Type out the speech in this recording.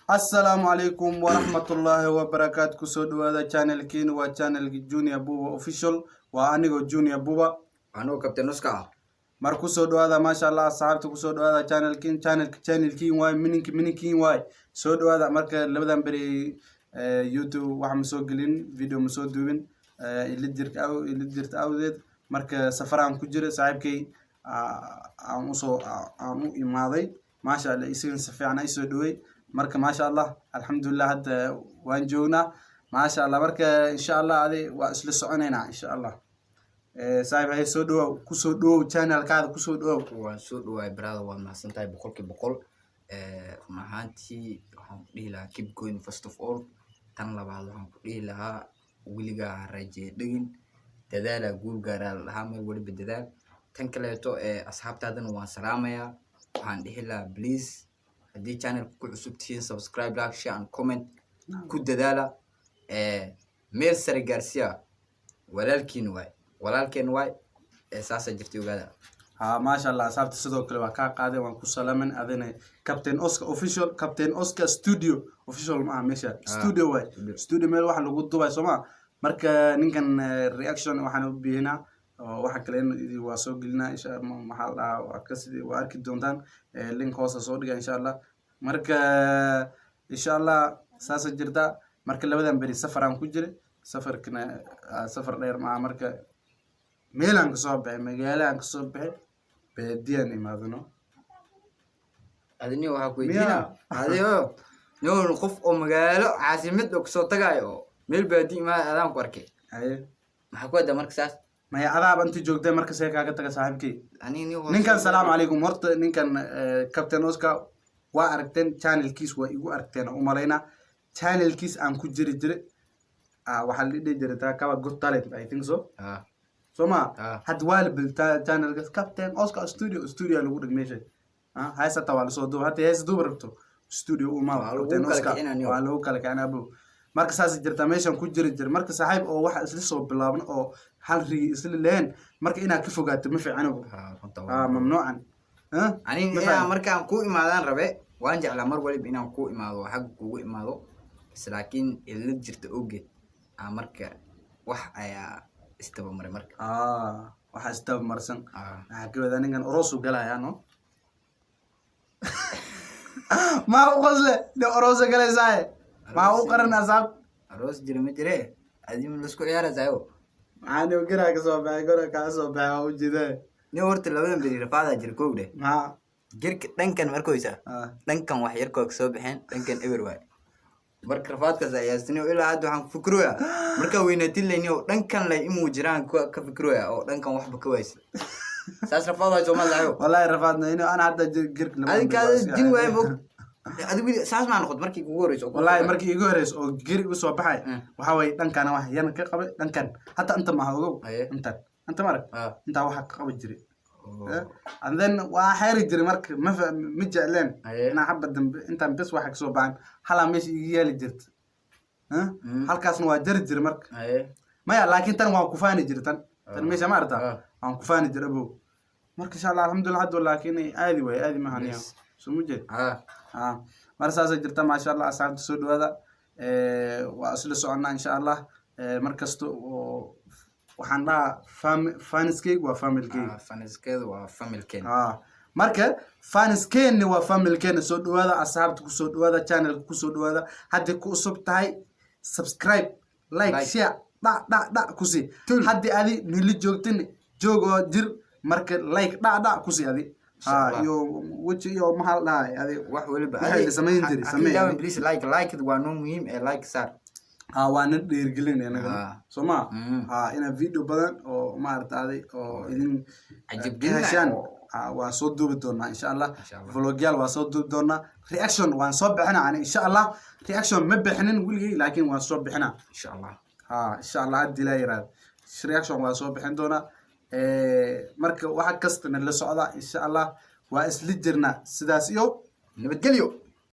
Asalaamu calaykum waraxmatullaahi wabarakaatu. Kusoo dhawaada channelkiina, waa channelki Junior Buba Official. Waa anigoo Junior Buba. Anuu Captain Oscar ah. Mar kusoo dhawaada, maasha Allah, asxaabta, kusoo dhawaada channelkiin. Channelka channelkiin waay, mininki mininkiin waay. Soo dhawaada. Marka labadan beri YouTube wax ma soo gelin, video ma soo duubin, ila jirta awdeed. Marka safaraan ku jira, saaxiibkay aan usoo aan u imaaday, maasha Allah, isagana si fiican ay soo dhawey. Marka maasha Allah, alxamdulilah, hadda waan joognaa, maasha Allah. Marka insha Allah adi waa isla soconaynaa, insha Allah. Saaxiib, haye, soo dhawow, kusoo dhawow channelkaada, kusoo dhawow. Waan soo dhawaay, brother, waad mahadsan tahay 100%. Run ahaantii waxaan ku dhihi lahaa keep going, first of all. Tan labaad waxaan ku dhihi lahaa weligaa ha rajeeye dhegin, dadaala guul gaaraa la dhahaa, mar waliba dadaal. Tan kaleeto asxaabtaadana waan salaamayaa. Waxaan dhihi lahaa, please, haddii channelka ku cusub tihiin, subscribe, like, share and comment ku dadaala. Meel sare gaarsiya walaalkiin waay, walaalkeen waay. Saasaa jirtay, ogaada. Ha, maasha Allah, asxaabta sidoo kale waa kaa qaaday, waan ku salaaman. Adina Captain Oscar Official, Captain Oscar Studio Official maaha meesha, studio waay. Studio. Studio, meel waxa lagu dubay soo ma. Marka ninkan reaction waxaan u bihinaa oo waxa kale in waa soo gelinaa, insha, maxaa la dhahaa, waa ka sidii waa arki doontaan. Link hoosa soo dhiga, insha Allah. Marka insha Allah saasa jirta. Marka labadan beri safaraan ku jiray, safarkana safar dheer maaha. Marka meelaan kasoo baxay, magaalaan kasoo baxay, baadiyaan imaadano. Adini waxaa ku weydiina adigo nin qof oo magaalo caasimad oo kasoo tagaayo oo meel baadi imaada adaan ku arkay. Haye. Maxaa ku hadda marka saas? Maya, adaaba inta joogtay, marka see kaaga taga, saaxiibkey? Aniga Ninkan, salaamu calaykum. Horta ninkan Captain Oscar waa aragteen, channelkiis waa igu aragteen oo umalaynaa. Channelkiis aan ku jiri jiray, waxaa la dhihi jiray Kaba Good Talent, I think so. Soo ma? Ah. Hadda waa la bedel channelkaas, Captain Oscar Studio, studio lagu dhig meesha. Hees hataa waa lasoo duuba, hatta hees duuba rabto, studio uma. Waa lagu Captain kala Oscar. kicinaa niyo. Waa lagu kala kicinaa abow. Marka saas jirtaa, meeshan ku jiri jira. Marka saaxiib oo waxa isla soo bilaabno oo hal rigi isla leheen, marka inaad ka fogaato ma fiicanobo. Runta waa. Mamnuucan. Ah, aniga ma inaan fiicno. Markaan ku imaadaan rabe, waan jeclaa mar waliba inaan ku imaado oo xagga kugu imaado bas, laakiin ilad jirta awgeed marka wax ayaa isdabamaray marka. Waxaa isdaba marsan. Ah. Maxaa ka wadaa? Ninkan oroosu galayaa, no maa u qosle nin oroosa galaysaaye, maxaa u qaran asaab? Aroos jira ma jire, adima laisku ciyaaraysayo. Maxaa nin garaa kasoo baxay, gora kaa soo baxay, waa ujeedaa. Nin horta labadan beri rafaadaa jira, kow dheh. Maxaa? Jirka dhankan markoysa dhankan wax yarkoo kasoo baxeen, dhankan eber waay. Marka rafaadkaas ayaasini ilaa hadda waxaan ku fikroya markaa weynaatin layni oo dhankan lay imuu jiraan ka fikroya oo dhankan waxba ka waysa. Saas rafaad waay, sooma lahayo? Wallahi rafaadna inu ana hadda jirka labadan adinka beri waa iska jin waay caadi. Mog adig weli saas maa noqot markii kugu horeyso oo kugu Wallahi soo markii igu horeyso oo geri igu soo baxay, waxaa waye dhankana wax yan ka qabay, dhankan hatta inta maaha, ogow. Haye. Intan inta marag intaa waxaa ka qabi jiray. Oo. And then waa xeeri jiray. Marka ma jecleen Haye. inaan xabba dambe intaan bes waxa kasoo baxan halaa meesha iga yaali jirta. Eh? Halkaasna waa jari jiray marka. Haye. Maya, laakiin tan waan kufaani jiray, tan meesha ma aragta? Ah. Waan kufaani jiray abow. Marka insha Allah, alxamdulillah, hadda laakiin aadi waay, aadi maahan. Yes. Soo ma jeed? Ah. Mar saasay jirta, maasha Allah. Asxaabta soo dhawaada. Waa isla soconnaa, insha Allah. Mar kasta oo waxaan dhahaa fanskeyga waa familkeyga. Faniskeedu waa familkeen. Marka fanskeeni waa familkeena. Soo dhawaada asxaabta, kusoo dhawaada channelka, kusoo dhawaada. Haddii ku cusub tahay, subscribe, like, Like. share, dhac dhac dhac kusii. Haddii adi nili joogtin, joog oo jir. Marka like dhac dhac kusii adi. Insha Ha Allah. iyo weji iyo maxaa la dhahay adi? Wax waliba. Waxay la samayn jiray, samee adi. Please like, like waa noo muhiim ee like saar. Ha, waa na dhiirigelin anaga. Soo ma? Ha, inaa video badan oo maaragta aday oo idin Cajab ka gelinaya heshaan waan soo duubi doonaa, insha Allah. Insha Allah. Vlogyaal waan soo duubi doonaa, reaction waan soo bixina ani, insha Allah. Reaction ma bixinin weligay, laakiin waan soo bixina. Insha Allah. Ha, insha Allah, haddii laa yiraahdo reaction waan soo bixin doonaa. Marka waxa kastana la socda, insha Allah, waa isla jirnaa. Sidaas iyo nabadgelyo.